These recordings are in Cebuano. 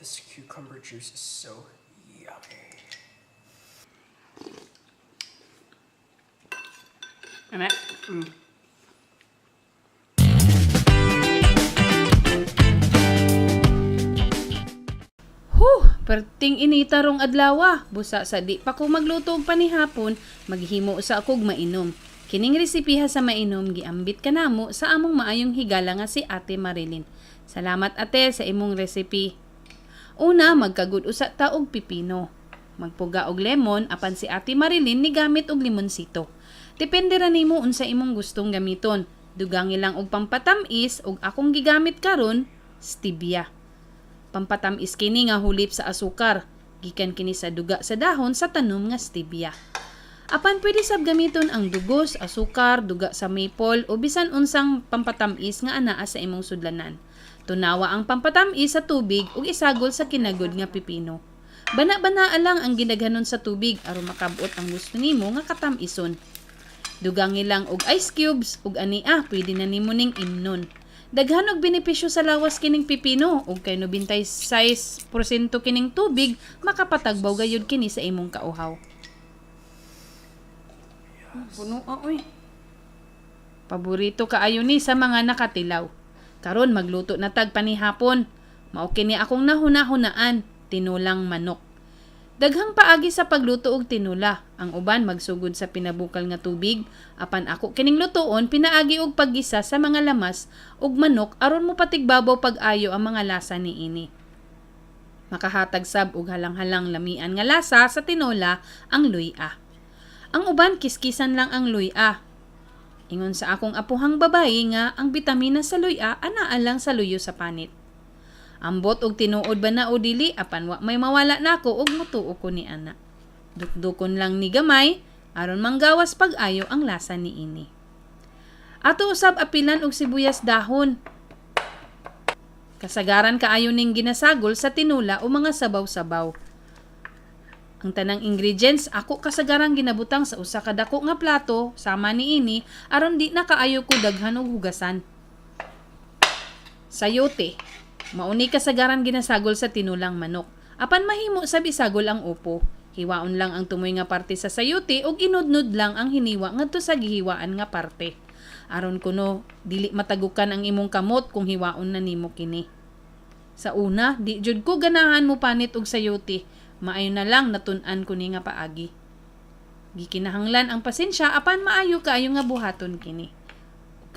This cucumber juice is so yummy. Ano? Huh, perting inita rong adlawa. Busa sa di pa ko magluto og panihapon, maghimo sa akog mainom. Kining resipiha sa mainom giambit kanamo sa among maayong higala nga si Ate Marilyn. Salamat, Ate, sa imong recipe. Una, magkagud usa ta og pipino. Magpuga og lemon apan si Ate Marilyn ni gamit og limonsito. Depende ra nimo unsa imong gustong gamiton. Dugangi lang og pampatamis ug akong gigamit karon stevia. Pampatamis kini nga hulip sa asukar. Gikan kini sa duga sa dahon sa tanom nga stevia. Apan pwede sab gamiton ang dugos, asukar, duga sa maple o bisan unsang pampatamis nga anaa sa imong sudlanan. Tunawa ang pampatamis sa tubig ug isagol sa kinagod nga pipino. Bana-banaa lang ang ginaghanon sa tubig aron makabot ang gusto nimo nga katamison. Dugangi lang og ice cubes ug ania pwede na nimo ning imnon. Daghan og benepisyo sa lawas kining pipino ug kay 96% kining tubig, makapatagbaw gayud kini sa imong kauhaw. Puno ah, oy. Paborito kaayo ni sa mga nakatilaw. Karon magluto na tag panihapon. Mao kini akong nahuna-hunaan, tinulang manok. Daghang paagi sa pagluto og tinula. Ang uban magsugod sa pinabukal nga tubig, apan ako kining lutoon pinaagi og paggisa sa mga lamas ug manok aron mopatigbabaw pag-ayo ang mga lasa niini. Makahatag sab og halang-halang lamian nga lasa sa tinola ang luy-a. Ang uban kiskisan lang ang luy-a. Ingon sa akong apuhang babayi nga ang bitamina sa luy-a anaa lang sa luyo sa panit. Ambot og tinuod ba na o dili apan wa may mawala nako og mutuo ko ni ana. Dukdukon lang ni gamay aron manggawas pag-ayo ang lasa niini. Ato usab apilan og sibuyas dahon. Kasagaran kaayo ning ginasagol sa tinula o mga sabaw-sabaw. Ang tanang ingredients ako kasagarang ginabutang sa usa ka dako nga plato sama niini aron di na kaayo ko daghan og hugasan. Sayote. Mauni kasagaran ginasagol sa tinulang manok. Apan mahimo sab isagol ang upo. Hiwaon lang ang tumoy nga parte sa sayote ug inudnud lang ang hiniwa ngadto sa gihiwaan nga parte. Aron kuno dili matagukan ang imong kamot kung hiwaon na nimo kini. Sa una, di jud ko ganahan mo panit og sayote. Maayo na lang natun-an ko ni nga paagi. Gikinahanglan ang pasensya apan maayo kaayo nga buhaton kini.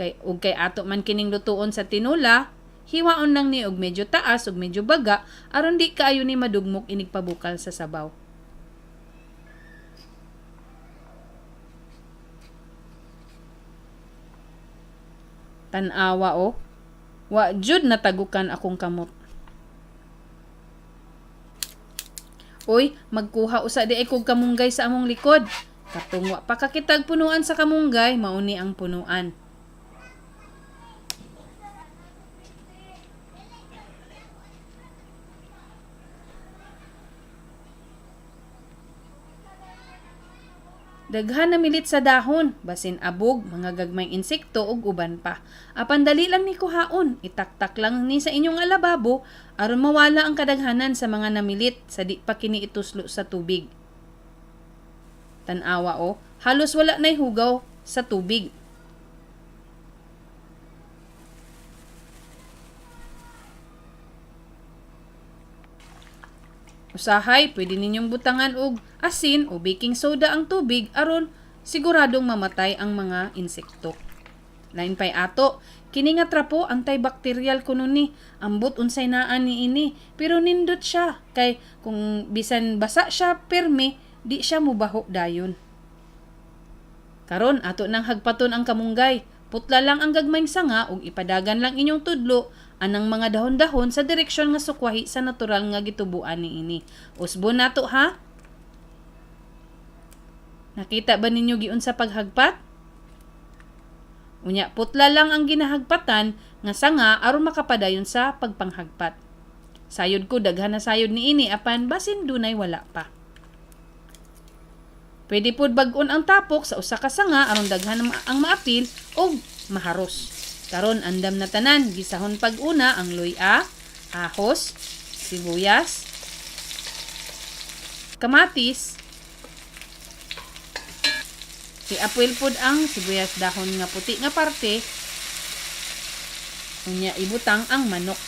Kay ug kay ato man kining lutuon sa tinula, hiwaon lang ni og medyo taas ug medyo baga aron di kaayo ni madugmok inig pabukal sa sabaw. Tan-awa o. Wa jud natagukan akong kamot. Oy, magkuha usa di ay kog kamunggay sa among likod. Katong wa pa kakitag punuan sa kamunggay, mauni ang punuan. Daghan na milit sa dahon, basin abog, mga gagmayng insekto ug uban pa. Apan dali lang ni kuhaon, itaktak lang ni sa inyong alababo aron mawala ang kadaghanan sa mga namilit sa di pa kini ituslo sa tubig. Tan-awa o, halos wala na'y hugaw sa tubig. Usahay, pwede ninyong butangan og asin o baking soda ang tubig aron siguradong mamatay ang mga insekto. Lain pay ato, kini nga trapo antibacterial kuno ni. Ambot unsay naa niini, pero nindot siya kay kung bisan basa siya pirmi, di siya mubaho dayon. Karon ato nang hagpaton ang kamunggay. Putla lang ang gagmayng sanga ug ipadagan lang inyong tudlo anang mga dahon-dahon sa direksyon nga sukwahi sa natural nga gitubuan niini. Usbon nato ha. Nakita ba ninyo giunsa paghagpat? Unya putla lang ang ginahagpatan nga sanga aron makapadayon sa pagpanghagpat. Sayod ko daghan na sayod niini apan basin dunay wala pa. Pwede pod bag-on ang tapok sa usa ka sanga aron daghan ang maapil og maharos. Karon andam na tanan, gisahon pag-una ang luy-a, ahos, Sibuyas, kamatis, iapil pod ang sibuyas dahon nga puti nga parte, unya ibutang ang manok.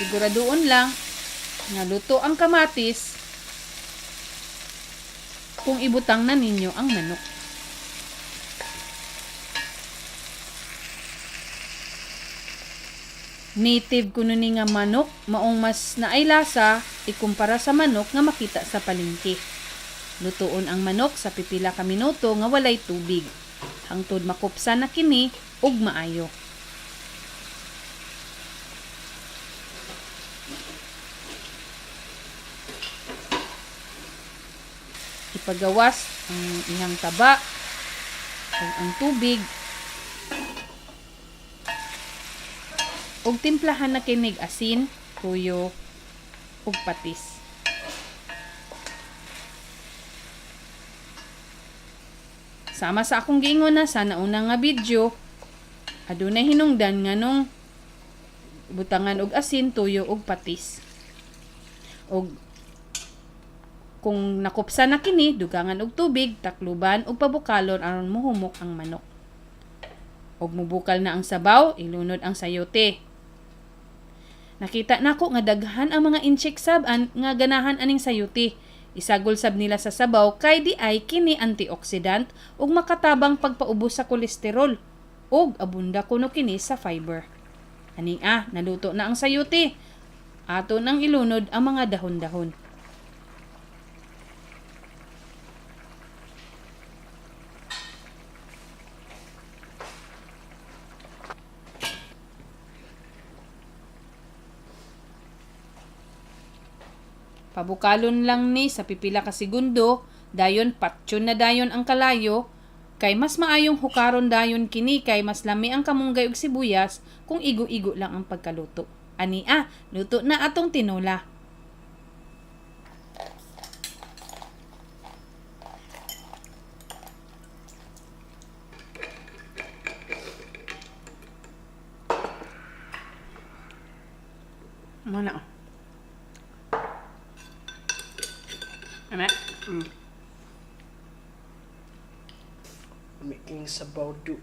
Siguraduon lang nga luto ang kamatis kung ibutang na ninyo ang manok. Native kuno ni nga manok, maong mas naay lasa ikumpara sa manok nga makita sa palengke. Lutuon ang manok sa pipila ka minuto nga walay tubig. Hangtod makupsa na kini ug maayo. Ipagawas ang iyang taba ug ang tubig ug timplahan na kinig asin, tuyo ug patis. Sama sa akong giingon na sa nauna nga video, adunay hinungdan nganong butangan og asin, tuyo ug patis. Og kung nakupsa na kini, dugangan og tubig, takluban ug pabukalon aron mohumok ang manok. Og mubukal na ang sabaw, ilunod ang sayote. Nakita nako nga daghan ang mga incheck sab an nga ganahan aning sayote. Isagol sab nila sa sabaw kay di ay kini antioxidant ug makatabang pagpaubos sa kolesterol ug abunda kuno kini sa fiber. Ani ah, naluto na ang sayote. Ato nang ilunod ang mga dahon-dahon. Pabukalon lang ni sa pipila ka segundo, dayon patyon na dayon ang kalayo, kay mas maayong hukaron dayon kini kay mas lami ang kamunggay ug sibuyas kung igo-igo lang ang pagkaluto. Ani ah, luto na atong tinola. Mo na. Ame. Making sabaw do.